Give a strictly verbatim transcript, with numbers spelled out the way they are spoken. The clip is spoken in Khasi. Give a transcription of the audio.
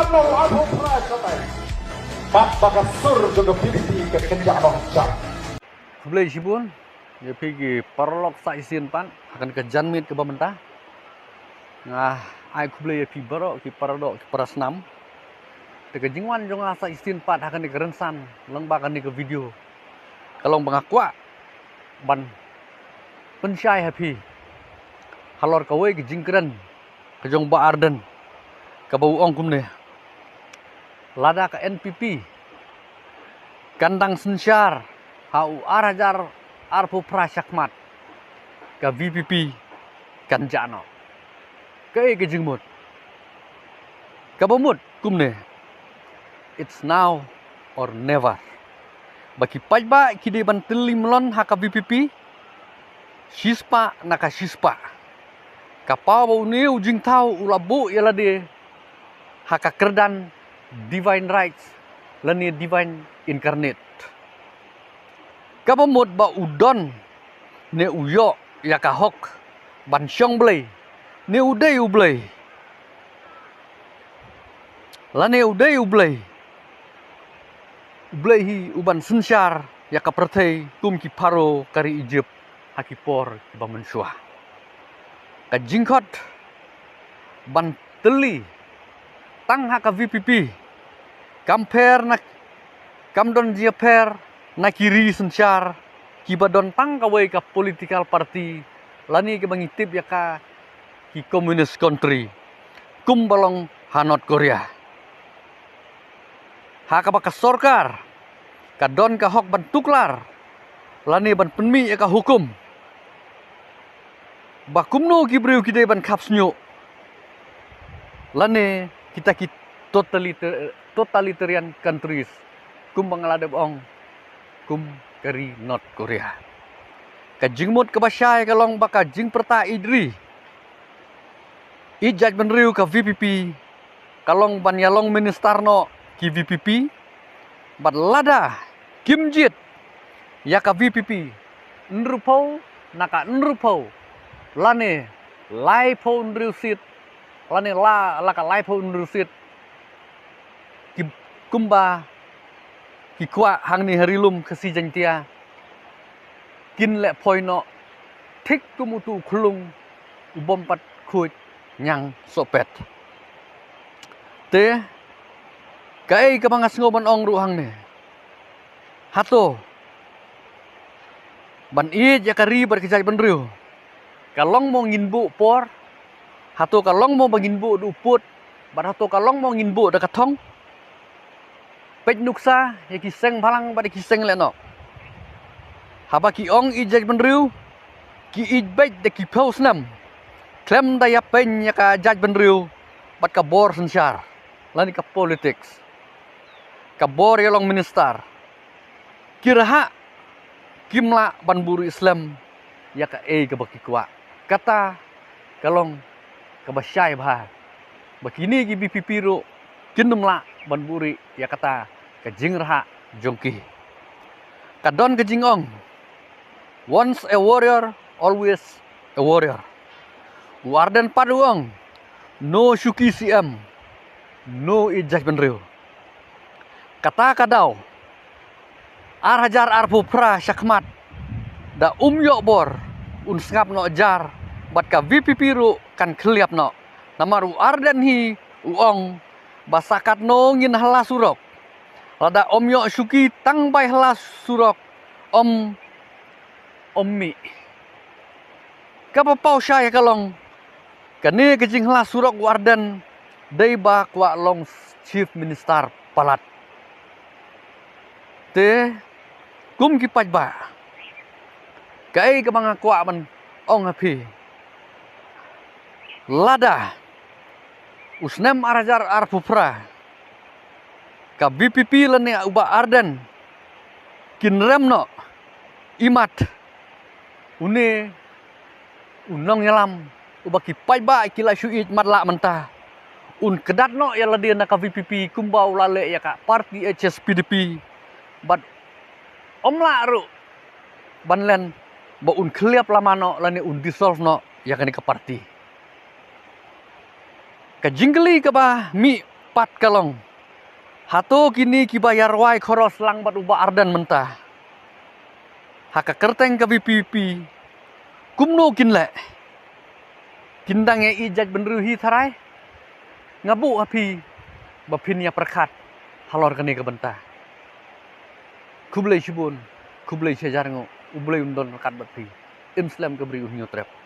Bad ba ka sur jong ka V P P ka kynjah noh jam. Khublei shibun ïa phi ki paralok sa shisien pat ha kane ka janmiet kaba mynta. Nga ai khublei ïa phi baroh ki paradoh ki parasnam. Te ka jingwan jong nga sa shisien pat ha kane ka rynsan lyngba kane ka video ka long ba nga kwah ban pynshai ha phi halor kawei ka jingkren ka jong Bah Ardent, kaba u ong kumne: Lada ka N P P kan dang synshar ha u ar hajar arphew phra shakhmat, ka V P P kan jah noh. Kaei ka jingmut? Kaba mut kumne: it's now or never. Ba ki paidbah ki dei ban tylli mlon ha ka V P P shispah na ka shispah. Ka paw ba une u jingthaw u la buh ïa lade ha ka kyrdan divine rights lane divine incarnate. Kaba mut ba u don ne u ïoh ïa ka hok ban shong Blei, ne u dei u Blei, lane u dei u Blei, u Blei hi u ban synshar ïa ka pyrthei kum ki Pharaoh ka ri Egypt ha ki por kiba mynshuwa. Ka jingkhot ban tylli tang ha ka V P P kam pher na, kam don jingpher na ki ri synshar kiba don tang kawei ka political party lane kiba ngi tip ïa ka ki communist country, kumba long ha North Korea, ha kaba ka sorkar ka don ka hok ban tuklar lane ban pynmih ïa ka hukum ba kumno ki briew ki dei ban khap shñiuh, lane kita ki totalita-, totalitarian countries, kumba nga la dep ong, kum ka ri North Korea. Ka jingmut kaba shai ka long ba ka jingpyrta ïeit ri, ïeit jaitbynriew ka V P P ka long ban ïalong minister noh ki V P P, bad lada kim jied ïa ka V P P hynriewphew na ka hynriewphew lane laiphew hynriew seat, lane la, la ka laiphew hynriew seat, ki, kumba ki kwah hangne ha Ri Lum Khasi Jaiñtia, kin leh poi noh thik kum utu u khlung u bym pat khuid ñiang sohpet. Te kaei kaba nga sngew ban ong ruh hangne, hato ban ïeit ïa ka ri bad ka jaitbynriew ka long mo ngin buh por? Hato ka long mo ba ngin buh da u pud? Bad hato ka long mo ngin buh da ka thong? Peit nuksa ïa ki seng bhalang bad ïa ki seng lehnoh. Haba ki ong ïeit jaitbynriew, ki ïeit beit da ki phew snem, khlem da ïapeiñ ïa ka jaitbynriew bad ka bor synshar lane ka politics, ka bor ïalong minister. Ki rhah, kim lah ban buhrieh slem ïa kaei kaba ki kwah. Kata ka long kaba shai bha ba kine ki V P P ruh kin ym lah ban buhrieh ïa kata ka jingrhah jong ki. Ka don ka jingong, once a warrior, always a warrior. U Ardent pat u ong, no shuki C M, no ïeit jaitbynriew. Kata ka daw, ar hajar arphew phra shakhmat, da um ïoh bor, un sngap noh jar, bad ka V P P ruh kan khylliap noh. Namar u Ardent hi u ong ba sa katno ngin hla surok, lada ym ïoh shuki tang bai hla surok, ym, ym mih. Kaba paw shai ka long, kane ka jinghla surok u Ardent dei ba kwah long Chief Minister palat. Te kum ki paidbah, kaei kaba nga kwah ban ong ha phi, lada u snem ar hajar arphew phra ka V P P lane u Bah Ardent kin rem noh, imat une u nongïalam uba ki paidbah ki la shu ïeit matlah mynta, un kdat noh ïa lade na ka V P P kumba u la leh ïa ka party H S P D P, bad ym lah ruh ban len ba un khylliap lama noh lane un dissolve noh ïa kane ka party. Ka jingkylli kaba mih Pat ka long, hato kine kiba ïa rwai khoros lang bad u Bah Ardent mynta ha ka kyrteng ka VPP, kumno kin leh? Kin dang ïa i jait bynriew hi tharai? Nga buh ha phi ba phin ïa pyrkhat halor kane ka bynta. Khublei shibun, khublei shihajar nguh, U Blei un don ryngkat bad phi. Im slem ka bri U Hynñiewtrep.